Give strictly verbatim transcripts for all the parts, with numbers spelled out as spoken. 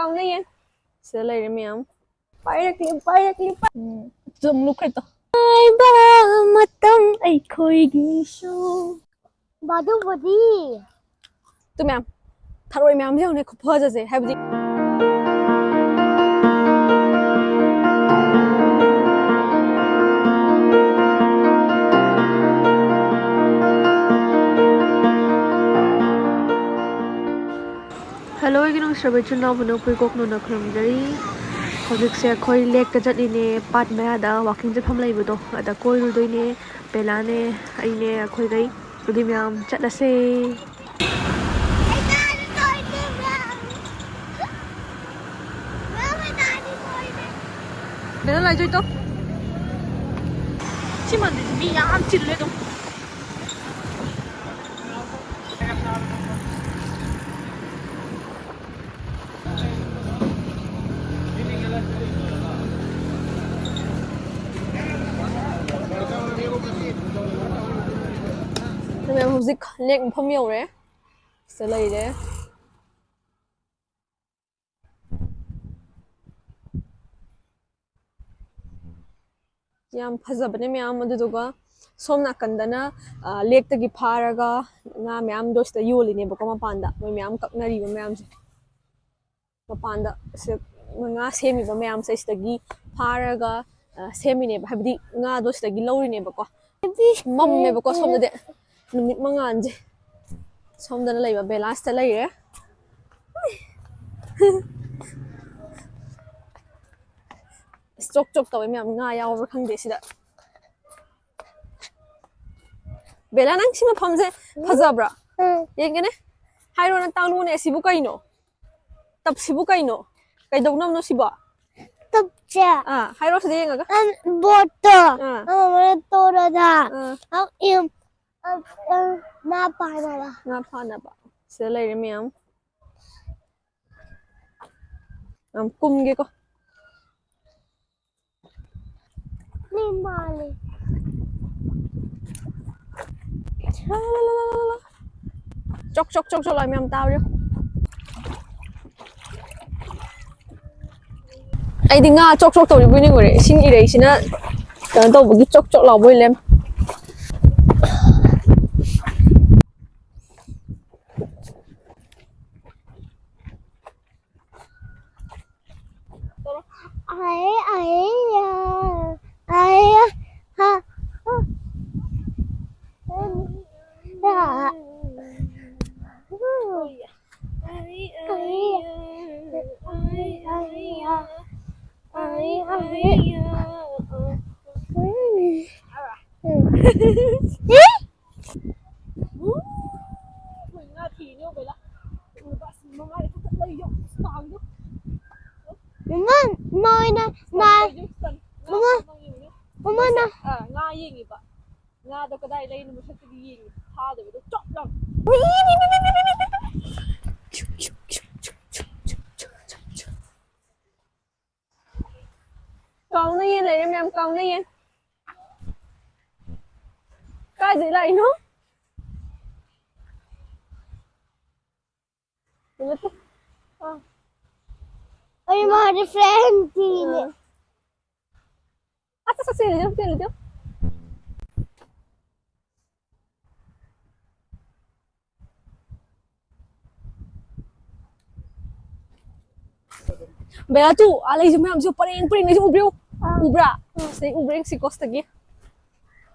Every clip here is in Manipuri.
ꯌꯥꯝ ꯂꯩꯌꯦ꯫ ꯁꯤꯗ ꯂꯩꯔꯦ ꯃꯌꯥꯝ꯫ ꯄꯥꯏꯔꯛꯂꯤ, ꯄꯥꯏꯔꯛꯂꯤ, ꯄꯥꯏ-, ꯎꯝ꯫ ꯑꯗꯨꯝ ꯂꯨꯞꯈ꯭ꯔꯦ ꯇꯣ꯫ ꯉꯥꯏꯕ ꯃꯇꯝ ꯑꯩꯈꯣꯏꯒꯤꯁꯨ꯫ ꯕꯥꯗꯨꯕꯨꯗꯤ꯫ ꯇꯨ ꯃꯌꯥꯝ, ꯊꯔꯣꯏ ꯃꯌꯥꯝꯁꯦ ꯌꯦꯡꯉꯨꯅꯦ, ꯈꯨꯐꯖꯁꯦ, ꯍꯥꯏꯕꯗꯤ꯫ Hello, ꯑꯩꯒꯤ ꯅꯨꯡꯁꯤꯔꯕ ꯏꯆꯤꯟ ꯏꯅꯥꯎ ꯃꯅꯣꯛ ꯄꯨꯏꯀꯣꯛꯅꯨꯅ ꯈꯨꯔꯨꯝꯖꯔꯤ꯫ ꯍꯧꯖꯤꯛꯁꯦ ꯑꯩꯈꯣꯏ ꯂꯦꯛꯇ ꯆꯠꯂꯤꯅꯦ, ꯄꯥꯠ ꯃꯌꯥꯗ ꯋꯥꯀꯤꯡ ꯆꯠꯐꯝ ꯂꯩꯕꯗꯣ, ꯑꯗ ꯀꯣꯏꯔꯨꯗꯣꯏꯅꯦ꯫ ꯕꯦꯂꯥꯅꯦ, ꯑꯩꯅꯦ, ꯑꯩꯈꯣꯏꯈꯩ ꯑꯗꯨꯗꯤ ꯃꯌꯥꯝ ꯆꯠꯂꯁꯦ꯫ ꯀꯩꯅꯣ ꯂꯥꯏꯖꯣꯏꯗꯣ? ꯁꯤ ꯃꯟꯗꯤꯔꯁꯤ ꯃꯤ ꯌꯥꯝ ꯆꯤꯜꯂꯦ ꯑꯗꯨꯝ꯫ ꯃꯌꯥꯝ, ꯍꯧꯖꯤꯛ ꯂꯦꯛ ꯃꯐꯝ ꯌꯧꯔꯦ꯫ ꯁꯤꯗ ꯂꯩꯔꯦ꯫ ꯌꯥꯝ ꯐꯖꯕꯅꯦ ꯃꯌꯥꯝ꯫ ꯑꯗꯨꯗꯨꯒ ꯁꯣꯝ ꯅꯥꯀꯟꯗꯅ, ꯑ, ꯂꯦꯛꯇꯒꯤ ꯐꯥꯔꯒ ꯉꯥ ꯃꯌꯥꯝꯗꯣ ꯁꯤꯗ ꯌꯣꯜꯂꯤꯅꯦꯕꯀꯣ, ꯃꯄꯥꯟꯗ ꯃꯣꯏ ꯃꯌꯥꯝ ꯀꯛꯅꯔꯤꯕ ꯃꯌꯥꯝꯁꯦ꯫ ꯃꯄꯥꯟꯗ ꯁꯤꯗ ꯉꯥ ꯁꯦꯝꯃꯤꯕ ꯃꯌꯥꯝꯁꯦ ꯁꯤꯗꯒꯤ ꯐꯥꯔꯒ, ꯑ, ꯁꯦꯝꯃꯤꯅꯦꯕ, ꯍꯥꯏꯕꯗꯤ ꯉꯥꯗꯣ ꯁꯤꯗꯒꯤ ꯂꯧꯔꯤꯅꯦꯕꯀꯣ꯫ ꯃꯝꯃꯦꯕꯀꯣ ꯁꯣꯝꯗꯗꯤ ꯅꯨꯃꯤꯠ ꯃꯉꯥꯜꯁꯦ꯫ ꯁꯣꯝꯗꯅ ꯂꯩꯕ ꯕꯦꯂꯥꯁꯤꯗ ꯂꯩꯔꯦ꯫ ꯆꯣꯛ ꯆꯣꯛ ꯇꯧꯋꯦ ꯃꯌꯥꯝ, ꯉꯥ ꯌꯥꯎꯕ꯭ꯔꯥ ꯈꯪꯗꯦ ꯁꯤꯗ꯫ ꯕꯦꯂꯥ, ꯅꯪ ꯁꯤ ꯃꯐꯝꯁꯦ ꯐꯖꯕ꯭ꯔꯥ? ꯎꯝ꯫ ꯌꯦꯡꯒꯦꯅꯦ꯫ ꯍꯥꯏꯔꯣꯅꯦ, ꯇꯥꯛꯂꯣꯅꯦ, ꯑꯁꯤꯕꯨ ꯀꯩꯅꯣ? ꯇꯞꯁꯤꯕꯨ ꯀꯩꯅꯣ? ꯀꯩꯗꯧꯅꯕꯅꯣ ꯁꯤꯕꯣ? ꯇꯞꯁꯦ꯫ ꯑꯥ, ꯍꯥꯏꯔꯣ ꯁꯤꯗ ꯌꯦꯡꯉꯒ꯫ ꯑꯝ, ꯕꯣꯠꯇꯣ꯫ ꯑꯥ꯫ ꯑꯃꯅ ꯇꯣꯔꯗ꯫ ꯑꯥ꯫ ꯑꯝ, ꯏꯝ, ꯑꯝ, ꯑꯝ, ꯉꯥ ꯐꯥꯅꯕ꯫ ꯉꯥ ꯐꯥꯅꯕ꯫ ꯁꯤꯗ ꯂꯩꯔꯦ ꯃꯌꯥꯝ꯫ ꯌꯥꯝ ꯀꯨꯝꯒꯦꯀꯣ꯫ ꯃꯤ ꯃꯥꯜꯂꯦ꯫ ꯆꯣꯛ, ꯆꯣꯛ, ꯆꯣꯛ, ꯆꯣꯛ ꯂꯥꯎ ꯃꯌꯥꯝ ꯇꯥꯕ꯭ꯔꯣ? ꯑꯩꯗꯤ ꯉꯥ ꯆꯣꯛ ꯆꯣꯛ ꯇꯧꯔꯤꯕꯣꯏ ꯅꯤꯡꯉꯨꯔꯦ, ꯏꯁꯤꯡ ꯏꯔꯩꯁꯤꯅ ꯀꯩꯅꯣ ꯇꯧꯕꯒꯤ ꯆꯣꯛ ꯆꯣꯛ ꯂꯥꯎꯕꯣꯏ ꯂꯦꯝ꯫ ꯑꯥꯏ, ꯑꯥꯏ, ꯌꯥ, ꯑꯥꯏ, ꯌꯥ, ꯍꯥ, ꯍꯥ, ꯌꯥ꯫ ꯃꯃꯥ, ꯃꯃꯥ ꯍꯣꯏꯅ ꯅꯥ-, ꯃꯃꯥ, ꯃꯃꯥꯅ ꯉꯥ ꯌꯦꯡꯉꯤꯕ꯫ ꯉꯥꯗꯣ ꯀꯗꯥꯏ ꯂꯩꯅꯣ ꯃꯁꯛꯇꯨꯗꯤ ꯌꯦꯡꯉꯤ꯫ ꯐꯥꯗꯕꯗꯣ ꯆꯞ ꯂꯥꯎ꯫ ꯀꯥꯎꯅ ꯌꯦꯟ ꯂꯩꯔꯦ ꯃꯌꯥꯝ, ꯀꯥꯎꯅ ꯌꯦꯟ꯫ ꯀꯥꯏꯗꯩ ꯂꯥꯛꯏꯅꯣ? ꯅꯠꯇꯦ꯫ ꯑꯥ꯫ ꯑꯩ ꯃꯥꯗꯤ friend ꯊꯤꯔꯤꯅꯦ꯫ ꯑꯥ꯫ ꯑꯁ, ꯑꯁ, ꯆꯦꯜꯂꯤꯗꯣ, ꯆꯦꯜꯂꯤꯗꯣ꯫ ꯕꯦꯂꯥ ꯇꯨ, ꯑꯥ ꯂꯩꯁꯦ ꯃꯌꯥꯝꯁꯨ ꯄꯔꯦꯡ ꯄꯔꯦꯡ ꯂꯩꯁꯦ ꯎꯕ꯭ꯔꯣ? ꯑꯥ꯫ ꯎꯕ꯭ꯔꯥ? ꯁꯤꯗꯩ ꯎꯕ꯭ꯔꯥ ꯌꯦꯡꯁꯤ ꯀꯣꯁꯇꯒꯤ꯫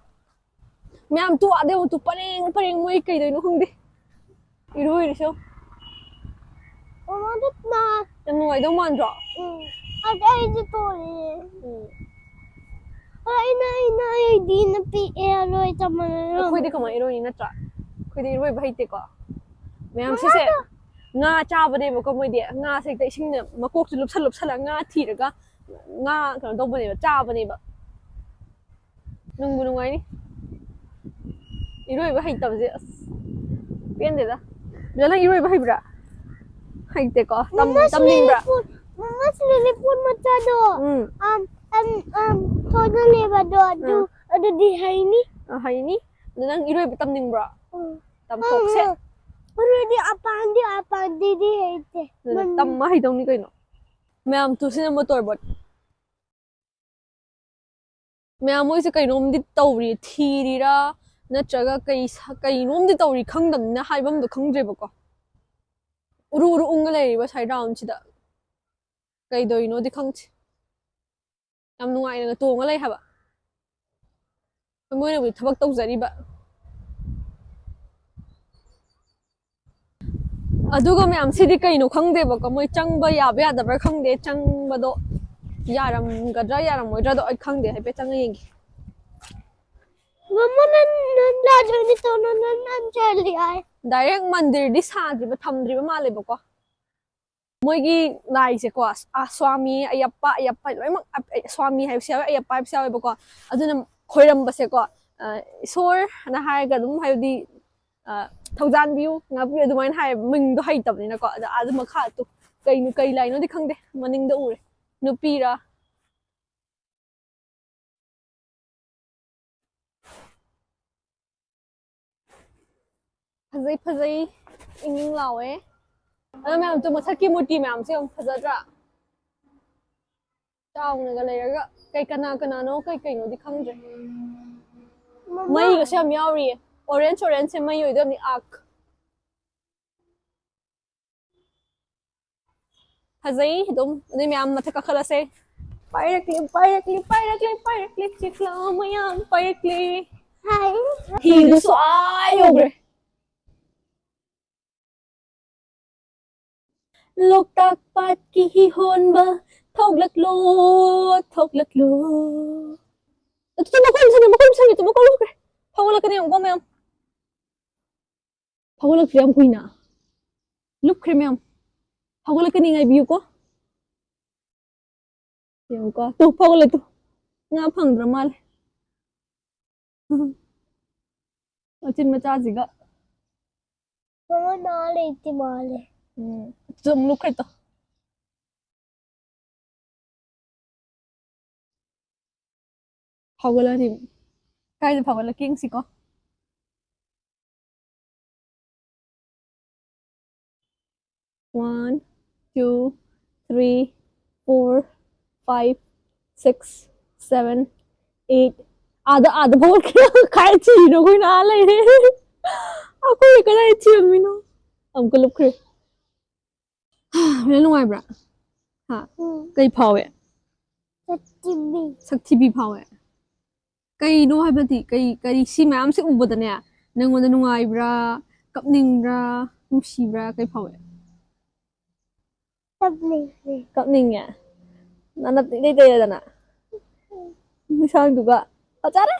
ꯃꯌꯥꯝ ꯇꯨ ꯑꯥꯗ ꯌꯦꯡꯉꯨ ꯇꯨ, ꯄꯔꯦꯡ ꯄꯔꯦꯡ ꯃꯣꯏ ꯀꯩꯗꯧꯔꯤꯅꯣ ꯈꯪꯗꯦ꯫ ꯏꯔꯣꯏꯔꯤꯁꯦ ꯌꯦꯡꯉꯨ꯫ ꯃꯃꯥꯗꯨ ꯅꯥ-, ꯌꯥꯝ ꯅꯨꯡꯉꯥꯏꯗꯧ ꯃꯥꯟꯗ꯭ꯔꯣ? ꯎꯝ꯫ ꯑꯗ ꯑꯩꯗꯤ ꯇꯣꯛꯑꯦ꯫ ꯎꯝ꯫ ꯑꯩꯅ, ꯑꯩꯅ, ꯑꯩꯗꯤ ꯅ ꯄꯤꯛꯑꯦ, ꯂꯣꯏ ꯇꯝꯃꯅ ꯑꯩꯈꯣꯏꯗꯤ ꯀꯃꯥꯏꯅ ꯏꯔꯣꯏꯅꯤ ꯅꯠꯇ꯭ꯔꯥ? ꯑꯩꯈꯣꯏꯗꯤ ꯏꯔꯣꯏꯕ ꯍꯩꯇꯦꯀꯣ꯫ ꯃꯌꯥꯝ ꯁꯤꯁꯦ ꯃꯃꯥꯗꯣ ꯉꯥ ꯆꯥꯕꯅꯦꯕꯀꯣ ꯃꯣꯏꯗꯤ꯫ ꯉꯥꯁꯦ ꯍꯦꯛꯇ ꯏꯁꯤꯡꯗ ꯃꯀꯣꯛꯁꯦ ꯂꯨꯞꯁꯜ ꯂꯨꯞꯁꯜꯂ ꯉꯥ ꯊꯤꯔꯒ ꯉꯥ ꯀꯩꯅꯣ ꯇꯧꯕꯅꯦꯕ, ꯆꯥꯕꯅꯦꯕ꯫ ꯅꯨꯡꯕꯨ ꯅꯨꯡꯉꯥꯏꯅꯤ꯫ ꯏꯔꯣꯏꯕ ꯍꯩꯇꯕꯁꯦ ꯑꯁ ꯄꯦꯟꯗꯦꯗ꯫ ꯕꯦꯂꯥ, ꯅꯪ ꯏꯔꯣꯏꯕ ꯍꯩꯕ꯭ꯔꯥ? ꯍꯩꯇꯦꯀꯣ꯫ ꯇꯝ-, ꯃꯃꯥ ꯇꯝꯅꯤꯡꯕ꯭ꯔꯥ? Swimming pool, ꯃꯃꯥ swimming pool ꯃꯆꯥꯗꯣ꯫ ꯎꯝ꯫ ꯑꯝ, ꯑꯝ, ꯑꯝ, ꯊꯣꯗ ꯂꯩꯕꯗꯣ ꯑꯗꯨ, ꯑꯥ꯫ ꯑꯗꯨꯗꯤ ꯍꯩꯅꯤ꯫ ꯑ, ꯍꯩꯅꯤ꯫ ꯑꯗꯣ ꯅꯪ ꯏꯔꯣꯏꯕ ꯇꯝꯅꯤꯡꯕ꯭ꯔꯣ? ꯎꯝ꯫ ꯇꯝꯊꯣꯛꯁꯦ꯫ ꯎꯝ, ꯎꯝ꯫ ꯏꯔꯣꯏꯗꯤ ꯑꯄꯥꯟꯗꯤ, ꯑꯄꯥꯟꯗꯤꯗꯤ ꯍꯩꯇꯦ꯫ ꯑꯗꯨꯅ ꯃꯝ-, ꯇꯝꯃ ꯍꯩꯗꯧꯅꯤ ꯀꯩꯅꯣ꯫ ꯃꯌꯥꯝ ꯇꯨꯁꯤꯅ ꯃꯣꯇꯣꯔ ꯕꯣꯠ꯫ ꯃꯌꯥꯝ ꯃꯣꯏꯁꯦ ꯀꯩꯅꯣꯝꯗꯤ ꯇꯧꯔꯤ, ꯊꯤꯔꯤꯔꯥ ꯅꯠꯇ꯭ꯔꯒ ꯀꯩ ꯁ-, ꯀꯩꯅꯣꯝꯗꯤ ꯇꯧꯔꯤ, ꯈꯪꯗꯕꯅꯤꯅ ꯍꯥꯏꯐꯝꯗꯣ ꯈꯪꯗ꯭ꯔꯦꯕꯀꯣ꯫ ꯎꯔꯨ ꯎꯔꯨ ꯎꯪꯉ ꯂꯩꯔꯤꯕ ꯁ꯭ꯋꯥꯏ ꯔꯥꯎꯟꯁꯤꯗ ꯀꯩꯗꯧꯔꯤꯅꯣꯗꯤ ꯈꯪꯗꯦ꯫ ꯌꯥꯝ ꯅꯨꯡꯉꯥꯏꯅꯒ ꯇꯣꯡꯉ ꯂꯩ ꯍꯥꯏꯕ꯫ ꯃꯣꯏꯅꯕꯨꯗꯤ ꯊꯕꯛ ꯇꯧꯖꯔꯤꯕ꯫ ꯑꯗꯨꯒ ꯃꯌꯥꯝ ꯁꯤꯗꯤ ꯀꯩꯅꯣ ꯈꯪꯗꯦꯕꯀꯣ, ꯃꯣꯏ ꯆꯪꯕ ꯌꯥꯕ ꯌꯥꯗꯕ꯭ꯔꯥ ꯈꯪꯗꯦ, ꯆꯪꯕꯗꯣ ꯌꯥꯔꯝꯒꯗ꯭ꯔꯥ ꯌꯥꯔꯝꯃꯣꯏꯗ꯭ꯔꯥꯗꯣ ꯑꯩ ꯈꯪꯗꯦ, ꯍꯥꯏꯐꯦꯠ ꯆꯪꯉ ꯌꯦꯡꯒꯦ꯫ ꯃꯃꯥ, ꯅꯪ, ꯅꯪ ꯂꯥꯛꯇ꯭ꯔꯗꯤ ꯇꯧꯅꯣ, ꯅꯪ, ꯅꯪ ꯆꯠꯂꯤ ꯍꯥꯏ꯫ ꯗꯥꯏꯔꯦꯛ ꯃꯟꯗꯤꯔꯗꯤ ꯁꯥꯗ꯭ꯔꯤꯕ, ꯊꯝꯗ꯭ꯔꯤꯕ ꯃꯥꯜꯂꯦꯕꯀꯣ꯫ ꯃꯣꯏꯒꯤ ꯂꯥꯏꯁꯦꯀꯣ, ꯑ, ꯁ꯭ꯋꯥꯃꯤ, ꯑꯌꯞꯄ, ꯑꯌꯞꯄ ꯂꯣꯏꯅꯃꯛ, ꯑ, ꯑ, ꯁ꯭ꯋꯥꯃꯤ ꯍꯥꯏꯕꯁꯨ ꯌꯥꯎꯋꯦ, ꯑꯌꯞꯄ ꯍꯥꯏꯕꯁꯨ ꯌꯥꯎꯋꯦꯕꯀꯣ꯫ ꯑꯗꯨꯅ ꯈꯣꯏꯔꯝꯕꯁꯦꯀꯣ, ꯑ, ꯏꯁꯣꯔꯅ ꯍꯥꯏꯔꯒ ꯑꯗꯨꯝ, ꯍꯥꯏꯕꯗꯤ, ꯑ, ꯊꯧꯖꯥꯟꯕꯤꯌꯨ, ꯉꯥꯛꯄꯤꯌꯨ ꯑꯗꯨꯃꯥꯏꯅ ꯍꯥꯏꯌꯦꯕ, ꯃꯤꯡꯗꯣ ꯍꯩꯇꯕꯅꯤꯅꯀꯣ꯫ ꯑꯗ ꯑꯥꯗ ꯃꯈꯥ ꯇꯨ ꯀꯩꯅꯣ, ꯀꯩ ꯂꯥꯏꯅꯣꯗꯤ ꯈꯪꯗꯦ, ꯃꯅꯤꯡꯗ ꯎꯔꯦ꯫ ꯅꯨꯄꯤꯔꯥ? ꯐꯖꯩ, ꯐꯖꯩ, ꯏꯪ ꯏꯪ ꯂꯥꯎꯋꯦ꯫ ꯑꯗꯣ ꯃꯌꯥꯝ, ꯇꯨ ꯃꯊꯛꯀꯤ ꯃꯨꯔꯇꯤ ꯃꯌꯥꯝꯁꯦ ꯌꯦꯡꯉꯨ, ꯐꯖꯗ꯭ꯔꯥ? ꯆꯥꯎꯅꯒ ꯂꯩꯔꯒ ꯀꯩ, ꯀꯅꯥ ꯀꯅꯥꯅꯣ, ꯀꯩ ꯀꯩꯅꯣꯗꯤ ꯈꯪꯗ꯭ꯔꯦ꯫ ꯃꯃꯥ꯫ ꯃꯩꯒꯁꯨ ꯌꯥꯝ ꯌꯥꯎꯔꯤꯌꯦ꯫ Orange, orange ꯁꯦ ꯃꯩ ꯑꯣꯏꯗꯣꯏꯅꯤ꯫ ꯑꯥꯛ꯫ ꯐꯖꯩ ꯑꯗꯨꯝ꯫ ꯑꯗꯨꯏ ꯃꯌꯥꯝ ꯃꯊꯛ ꯀꯥꯈꯠꯂꯁꯦ꯫ ꯄꯥꯏꯔꯛꯂꯦ, ꯄꯥꯏꯔꯛꯂꯦ, ꯄꯥꯏꯔꯛꯂꯦ, ꯄꯥꯏꯔꯛꯂꯦ, ꯆꯦꯛꯂꯥ ꯃꯌꯥꯝ ꯄꯥꯏꯔꯛꯂꯦ꯫ ꯍꯥꯏ꯫ ꯍꯤꯗꯨꯁꯨ ꯑꯥ ꯌꯧꯈ꯭ꯔꯦ꯫ ꯂꯣꯛꯇꯥꯛ ꯄꯥꯠꯀꯤ ꯍꯤ ꯍꯣꯟꯕ ꯊꯣꯛꯂꯛꯂꯣ, ꯊꯣꯛꯂꯛꯂꯣ꯫ ꯑꯗꯨ ꯃꯈꯣꯏ ꯃꯁꯥꯅꯤ, ꯃꯈꯣꯏ ꯃꯁꯥꯅꯤ, ꯇꯨ ꯃꯈꯣꯏ ꯂꯨꯞꯈ꯭ꯔꯦ꯫ ꯐꯥꯎꯒꯠꯂꯛꯀꯅꯤ ꯌꯦꯡꯉꯨꯀꯣ ꯃꯌꯥꯝ꯫ ꯐꯥꯎꯒꯠꯂꯛꯇ꯭ꯔꯦ ꯌꯥꯝ ꯀꯨꯏꯅ꯫ ꯂꯨꯞꯈ꯭ꯔꯦ ꯃꯌꯥꯝ꯫ ꯐꯥꯎꯒꯠꯂꯛꯀꯅꯤ, ꯉꯥꯏꯕꯤꯌꯨꯀꯣ꯫ ꯌꯦꯡꯉꯨꯀꯣ꯫ ꯇꯨ, ꯐꯥꯎꯒꯠꯂꯦ ꯇꯨ꯫ ꯉꯥ ꯐꯪꯗ꯭ꯔ ꯃꯥꯜꯂꯦ꯫ ꯃꯆꯤꯟ ꯃꯆꯥꯁꯤꯒ꯫ ꯃꯉꯣꯟꯗ ꯂꯩꯇꯦ ꯃꯥꯜꯂꯦ꯫ ꯎꯝ꯫ ꯆꯨꯝ ꯂꯨꯞꯈ꯭ꯔꯦ ꯇꯨ꯫ ꯐꯥꯎꯒꯠꯂꯅꯤ꯫ ꯀꯥꯏꯗ ꯐꯥꯎꯒꯠꯂꯛꯀꯦ ꯌꯦꯡꯁꯤꯀꯣ꯫ One, two, three, four, five, six, seven, eight. ꯑꯥꯗ ꯑꯥꯗ ꯐꯥꯎ ꯀꯥꯏ ꯊꯤꯔꯤꯅꯣ? ꯑꯩꯈꯣꯏꯅ ꯑꯥ ꯂꯩꯔꯦ꯫ ꯑꯩꯈꯣꯏ ꯀꯗꯥꯏ ꯊꯤꯔꯝꯃꯤꯅꯣ? ꯑꯃꯨꯛꯀ ꯂꯨꯞꯈ꯭ꯔꯦ꯫ ꯃꯦꯂꯥ ꯅꯨꯡꯉꯥꯏꯕ꯭ꯔꯥ? ꯍꯥ? ꯎꯝ꯫ ꯀꯩ ꯐꯥꯎꯋꯦ? ꯁꯛꯊꯤꯕꯤ꯫ ꯁꯛꯊꯤꯕꯤ ꯐꯥꯎꯋꯦ꯫ ꯀꯩꯅꯣ ꯍꯥꯏꯕꯗꯤ ꯀꯩ ꯀꯔꯤ ꯁꯤ ꯃꯌꯥꯝꯁꯦ ꯎꯕꯗꯅꯦ ꯅꯪꯉꯣꯟꯗ ꯅꯨꯡꯉꯥꯏꯕ꯭ꯔꯥ, ꯀꯞꯅꯤꯡꯕ꯭ꯔꯥ, ꯅꯨꯡꯁꯤꯕ꯭ꯔꯥ, ꯀꯩ ꯐꯥꯎꯋꯦ? ꯀꯞꯅꯤꯡꯉꯦ꯫ ꯀꯞꯅꯤꯡꯉꯦ? ꯅꯅꯞ ꯏꯇꯩ ꯇꯩꯔꯗꯅ ꯃꯤꯁꯥꯡꯗꯨꯒ꯫ ꯐꯖꯔꯦ꯫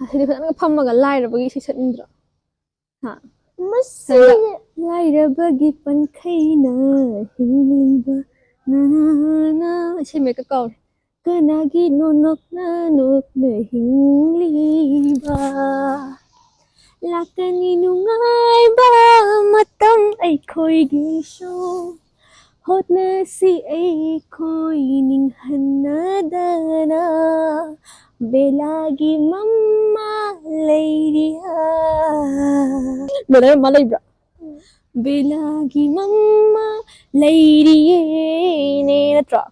ꯑꯁꯤꯗꯤ ꯐꯖꯅ ꯐꯝꯃꯒ ꯂꯥꯏꯔꯕꯒꯤ ꯏꯁꯩ ꯁꯛꯅꯤꯡꯗ꯭ꯔꯣ? ꯍꯥ? ꯃꯁꯤ ꯂꯥꯏꯔꯕꯒꯤ ꯄꯟꯈꯩꯅ ꯍꯤꯡꯂꯤꯕ ꯅꯅꯥꯅ ꯏꯁꯩ ꯃꯌꯦꯛꯀ ꯀꯥꯎꯔꯦ꯫ ꯀꯅꯥꯒꯤꯅꯣ ꯅꯣꯛꯅ ꯅꯣꯛꯅ ꯍꯤꯡꯂꯤꯕ? ꯂꯥꯛꯀꯅꯤ ꯅꯨꯡꯉꯥꯏꯕ ꯃꯇꯝ ꯑꯩꯈꯣꯏꯒꯤꯁꯨ꯫ ꯍꯣꯠꯅꯁꯤ ꯑꯩꯈꯣꯏ ꯅꯤꯡꯍꯟꯅꯗꯅ꯫ ꯕꯦꯂꯥꯒꯤ ꯃꯃꯥ ꯂꯩꯔꯤꯌꯥ꯫ ꯕꯦꯂꯥꯒꯤ ꯃꯃꯥ ꯂꯩꯕ꯭ꯔꯥ? ꯕꯦꯂꯥꯒꯤ ꯃꯃꯥ ꯂꯩꯔꯤꯌꯦꯅꯦ, ꯅꯠꯇ꯭ꯔꯣ?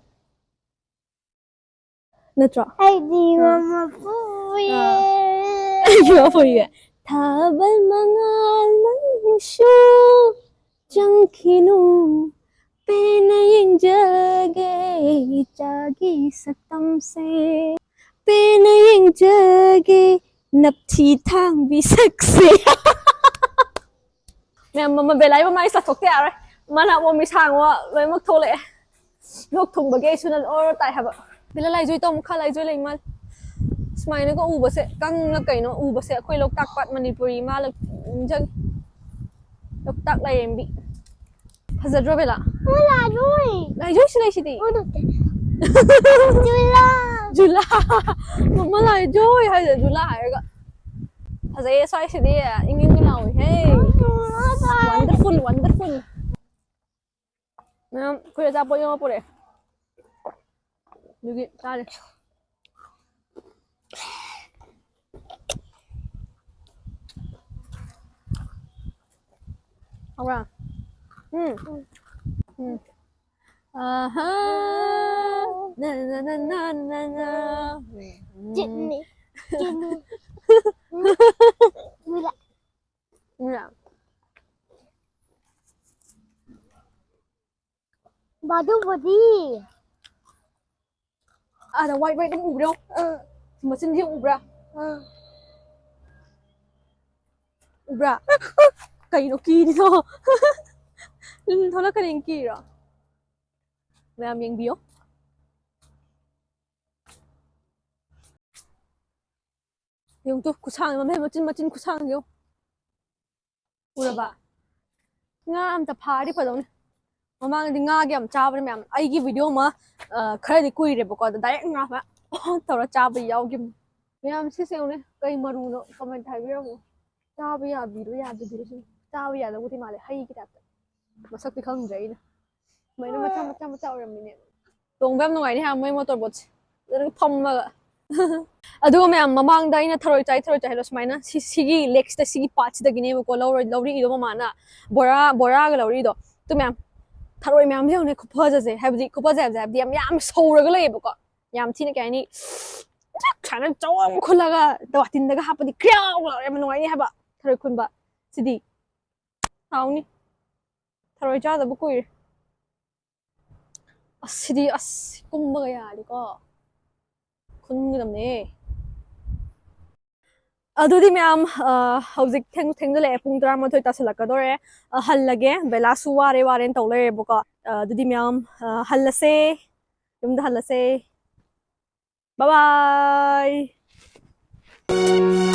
ꯅꯠꯇ꯭ꯔꯣ? ꯑꯩꯗꯤ ꯃꯃꯥ ꯄꯣꯛꯑꯦ꯫ ꯑꯥ꯫ ꯑꯩꯗꯤ ꯃꯃꯥ ꯄꯣꯛꯑꯦ꯫ ꯊꯥꯕꯜ ꯃꯉꯥꯜ ꯅꯪꯁꯨ ꯆꯪꯈꯤꯅꯨ꯫ ꯄꯦꯟꯅ ꯌꯦꯡꯖꯒꯦ ꯏꯆꯥꯒꯤ ꯁꯛꯇꯝꯁꯦ꯫ ꯄꯦꯟꯅ ꯌꯦꯡꯖꯒꯦ ꯅꯞꯊꯤ ꯊꯥꯡꯕꯤ ꯁꯛꯁꯦ꯫ ꯃꯌꯥꯝ, ꯃꯃꯥ ꯕꯦꯂꯥꯏ ꯃꯃꯥꯏ ꯆꯥꯊꯣꯛꯇ ꯌꯥꯔꯣꯏ꯫ ꯃꯅꯥ ꯑꯣꯝꯃꯤ ꯁꯥꯡꯉꯣ ꯂꯣꯏꯅꯃꯛ ꯊꯣꯛꯂꯛꯑꯦ꯫ ꯂꯣꯛ ꯊꯨꯡꯕꯒꯤ ꯑꯩꯁꯨ ꯅꯪ ꯑꯣꯔ ꯇꯥꯏ ꯍꯥꯏꯕ꯫ ꯕꯦꯂꯥ ꯂꯥꯏꯖꯣꯏ ꯇꯧ, ꯃꯈꯥ ꯂꯥꯏꯖꯣꯏ ꯂꯩ ꯃꯥꯜꯂꯦ꯫ ꯁꯨꯃꯥꯏꯅꯒ ꯎꯕꯁꯦ, ꯀꯪꯅ ꯀꯩꯅꯣ ꯎꯕꯁꯦ, ꯑꯩꯈꯣꯏ ꯂꯣꯛꯇꯥꯛ ꯄꯥꯠ ꯃꯅꯤꯄꯨꯔꯤ ꯏꯃꯥ ꯂꯛ-, ꯅꯤꯡꯖꯪꯉꯤ꯫ ꯂꯣꯛꯇꯥꯛ ꯂꯥꯏꯔꯦꯝꯕꯤ꯫ ꯐꯖꯗ꯭ꯔꯣ ꯕꯦꯂꯥ? ꯑꯣ, ꯂꯥꯏꯖꯣꯏ꯫ ꯂꯥꯏꯖꯣꯏꯁꯨ ꯂꯩꯁꯤꯗꯤ꯫ ꯑꯣ, ꯅꯠꯇꯦ꯫ ꯖꯨꯂꯥ꯫ ꯖꯨꯂꯥ꯫ ꯃꯃꯥ ꯂꯥꯏꯖꯣꯏ ꯍꯥꯏꯗꯣ ꯖꯨꯂꯥ ꯍꯥꯏꯔꯒ꯫ ꯐꯖꯩꯌꯦ ꯁ꯭ꯋꯥꯏꯁꯤꯗꯤ, ꯏꯪ ꯏꯪ ꯂꯥꯎꯏꯍꯦ꯫ ꯎꯝ, ꯃꯃꯥ ꯂꯥꯏ꯫ Wonderful, wonderful꯫ ꯃꯌꯥꯝ ꯑꯩꯈꯣꯏ ꯑꯆꯥꯄꯣꯠ ꯌꯣꯝꯃ ꯄꯨꯔꯛꯑꯦ꯫ ꯑꯗꯨꯒꯤ ꯆꯥꯔꯤ꯫ ꯍꯥꯎꯕ꯭ꯔꯥ? ꯎꯝ꯫ ꯎꯝ꯫ ꯑꯍꯥ꯫ ꯅ, ꯅ, ꯅ, ꯅ, ꯅ, ꯅ꯫ ꯆꯤꯠꯅꯤ꯫ ꯆꯤꯠꯅꯤ꯫ ꯃꯤꯔꯥ꯫ ꯃꯤꯔꯥ꯫ ꯕꯥꯗꯨꯕꯨꯗꯤ꯫ ꯑꯥꯗ white white ꯑꯃ ꯎꯕ꯭ꯔꯣ? ꯑꯥ꯫ ꯃꯆꯤꯟꯁꯦ ꯎꯕ꯭ꯔꯥ? ꯑꯥ꯫ ꯎꯕ꯭ꯔꯥ? ꯀꯩꯅꯣ ꯀꯤꯔꯤꯗꯣ? ꯎꯝ, ꯊꯣꯛꯂꯛꯀꯅꯤ ꯀꯤꯔꯣ? ꯃꯌꯥꯝ ꯌꯦꯡꯕꯤꯌꯣ꯫ ꯌꯦꯡꯉꯨ ꯇꯨ, ꯈꯨꯁꯥꯡ ꯑꯃ, ꯃꯆꯤꯟ, ꯃꯆꯤꯟ ꯈꯨꯁꯥꯡꯁꯦ ꯌꯦꯡꯉꯨ꯫ ꯎꯔꯕ? ꯉꯥ ꯑꯝꯇ ꯐꯥꯔꯗꯤ ꯐꯗꯧꯅꯤ꯫ ꯃꯃꯥꯡꯗꯤ ꯉꯥꯒ ꯌꯥꯝ ꯆꯥꯕꯅꯦ ꯃꯌꯥꯝ꯫ ꯑꯩꯒꯤ video ꯑꯃ, ꯑ, ꯈꯔꯗꯤ ꯀꯨꯏꯔꯦꯕꯀꯣ, ꯑꯗ direct ꯉꯥ ꯃꯌꯥꯝ ꯇꯧꯔ ꯆꯥꯕ ꯌꯥꯎꯈꯤꯕꯅꯤ꯫ ꯃꯌꯥꯝ ꯁꯤꯁꯦ ꯌꯦꯡꯉꯨꯅꯦ, ꯀꯩ ꯃꯔꯨꯅꯣ comment ꯍꯥꯏꯕꯤꯔꯝꯃꯣ꯫ ꯆꯥꯕ ꯌꯥꯕꯤꯔꯣ ꯌꯥꯗꯕꯤꯔꯣ ꯁꯤꯅꯤ꯫ ꯆꯥꯕ ꯌꯥꯗꯧꯕꯗꯤ ꯃꯥꯜꯂꯦ, ꯍꯩꯒꯤ type ꯇ꯫ ꯃꯁꯛꯇꯤ ꯈꯪꯗ꯭ꯔꯦ ꯑꯩꯅ꯫ ꯁꯨꯃꯥꯏꯅ ꯃꯆꯥ ꯃꯆꯥ ꯃꯆꯥ ꯑꯣꯏꯔꯝꯃꯤꯅꯦ꯫ ꯇꯣꯡꯕ ꯌꯥꯝ ꯅꯨꯡꯉꯥꯏꯅꯤ ꯍꯥ, ꯃꯣꯏ motor boat ꯁꯦ꯫ ꯑꯗꯨꯒ ꯐꯝꯃꯒ꯫ ꯑꯗꯨꯒ ꯃꯌꯥꯝ ꯃꯃꯥꯡꯗ ꯑꯩꯅ ꯊꯔꯣꯏ ꯆꯥꯏ, ꯊꯔꯣꯏ ꯆꯥꯏ ꯍꯥꯏꯗꯣ ꯁꯨꯃꯥꯏꯅ ꯁꯤ-, ꯁꯤꯒꯤ lake ꯁꯤꯗ, ꯁꯤꯒꯤ ꯄꯥꯠꯁꯤꯗꯒꯤꯅꯦꯕꯀꯣ ꯂꯧꯔ-, ꯂꯧꯔꯛꯏꯗꯣ ꯃꯃꯥꯅ꯫ ꯕꯣꯔꯥ, ꯕꯣꯔꯥꯒ ꯂꯧꯔꯛꯏꯗꯣ꯫ ꯑꯗꯨ ꯃꯌꯥꯝ ꯊꯔꯣꯏ ꯃꯌꯥꯝꯁꯦ ꯌꯦꯡꯉꯨꯅꯦ, ꯈꯨꯐꯖꯁꯦ꯫ ꯍꯥꯏꯕꯗꯤ ꯈꯨꯐꯖ ꯍꯥꯏꯕꯁꯦ ꯍꯥꯏꯕꯗꯤ ꯌꯥꯝ, ꯌꯥꯝ ꯁꯧꯔꯒ ꯂꯩꯌꯦꯕꯀꯣ꯫ ꯌꯥꯝ ꯊꯤꯅ ꯀꯩ ꯍꯥꯏꯅꯤ, ꯁꯨꯃꯥꯏꯅ ꯆꯧ ꯑꯃ ꯈꯨꯜꯂꯒ ꯋꯥꯇꯤꯟꯗꯒ ꯍꯥꯞꯄꯗꯤ ꯀ꯭ꯔꯤꯌꯥꯎ ꯂꯥꯎꯔ ꯌꯥꯝ ꯅꯨꯡꯉꯥꯏꯅꯤ ꯍꯥꯏꯕ ꯊꯔꯣꯏ ꯈꯨꯟꯕ꯫ ꯁꯤꯗꯤ ꯍꯥꯎꯅꯤ꯫ ꯊꯔꯣꯏ ꯆꯥꯗꯕ ꯀꯨꯏꯔꯦ꯫ ꯑꯁ, ꯁꯤꯗꯤ ꯑꯁ ꯀꯨꯝꯕꯒ ꯌꯥꯔꯗꯤꯀꯣ ꯈꯨꯟꯒꯗꯕꯅꯦ꯫ ꯑꯗꯨꯗꯤ ꯃꯌꯥꯝ, ꯑ, ꯍꯧꯖꯤꯛ ꯊꯦꯡ-, ꯊꯦꯡꯖꯤꯜꯂꯛꯑꯦ, ꯄꯨꯡ ꯇꯔꯥꯃꯥꯊꯣꯏ ꯇꯥꯁꯜꯂꯛꯀꯗꯣꯔꯦ꯫ ꯑ, ꯍꯜꯂꯒꯦ, ꯕꯦꯂꯥꯁꯨ ꯋꯥꯔꯦ ꯋꯥꯔꯦꯅ ꯇꯧ ꯂꯩꯔꯦꯕꯀꯣ꯫ ꯑ, ꯑꯗꯨꯗꯤ ꯃꯌꯥꯝ, ꯑ, ꯍꯜꯂꯁꯦ, ꯌꯨꯝꯗ ꯍꯜꯂꯁꯦ꯫ Bye bye꯫